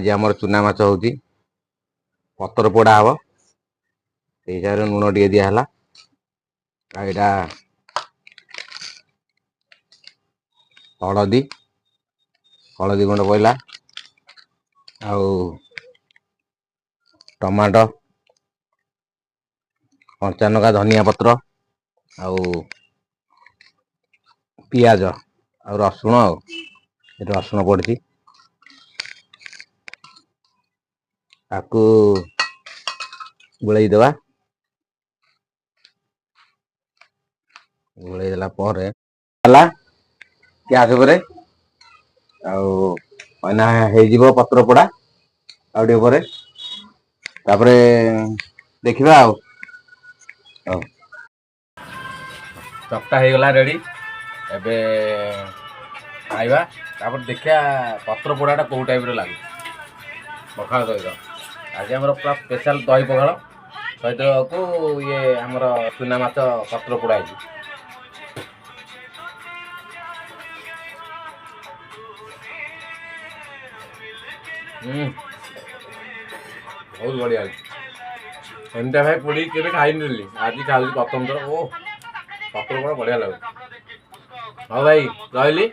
ଆଜି ଆମର ଚୁନା ମାଛ ହେଉଛି, ପତ୍ର ପୋଡ଼ା ହେବ, ସେଇ ହିସାବରେ ଲୁଣ ଟିକେ ଦିଆହେଲା। ଆଉ ଏଇଟା ହଳଦୀ, ହଳଦୀ ଗୁଣ୍ଡ ପଡ଼ିଲା। ଆଉ ଟମାଟୋ, କଞ୍ଚା ଲଙ୍କା, ଧନିଆ ପତ୍ର ଆଉ ପିଆଜ ଆଉ ରସୁଣ, ଆଉ ରସୁଣ ପଡ଼ିଛି। ତାକୁ ଗୋଳେଇ ଦେବା। ଗୋଳେଇ ଦେଲା ପରେ ହେଲା ଗ୍ୟାସ୍ ଉପରେ, ଆଉ ଏଇନା ହେଇଯିବ ପତ୍ର ପୋଡ଼ା ଆଉ ଟିକେ ପରେ, ତାପରେ ଦେଖିବା। ଆଉ ହଉ, ଚକଟା ହେଇଗଲା ରେଡ଼ି, ଏବେ ଖାଇବା। ତାପରେ ଦେଖିବା ପତ୍ର ପୋଡ଼ାଟା କେଉଁ ଟାଇପ୍ର ଲାଗୁଛି ପଖାଳ ସହିତ। ଆଜି ଆମର ପୁରା ସ୍ପେଶାଲ ଦହି ପଖାଳ ସହିତକୁ ଇଏ ଆମର ଚୁନା ମାଛ ପତ୍ର ପୋଡ଼ା ହେଇଛି। ବହୁତ ବଢ଼ିଆ ହେଇଛି। ଏମିତିଆ ଭାଇ ପୋଡ଼ିକି କେବେ ଖାଇନଥିଲି, ଆଜି ଖାଉଛି ପ୍ରଥମ ଥର। ଓ, ପତ୍ର ପୋଡ଼ା ବଢ଼ିଆ ଲାଗୁଛି। ହଉ ଭାଇ, ରହିଲି।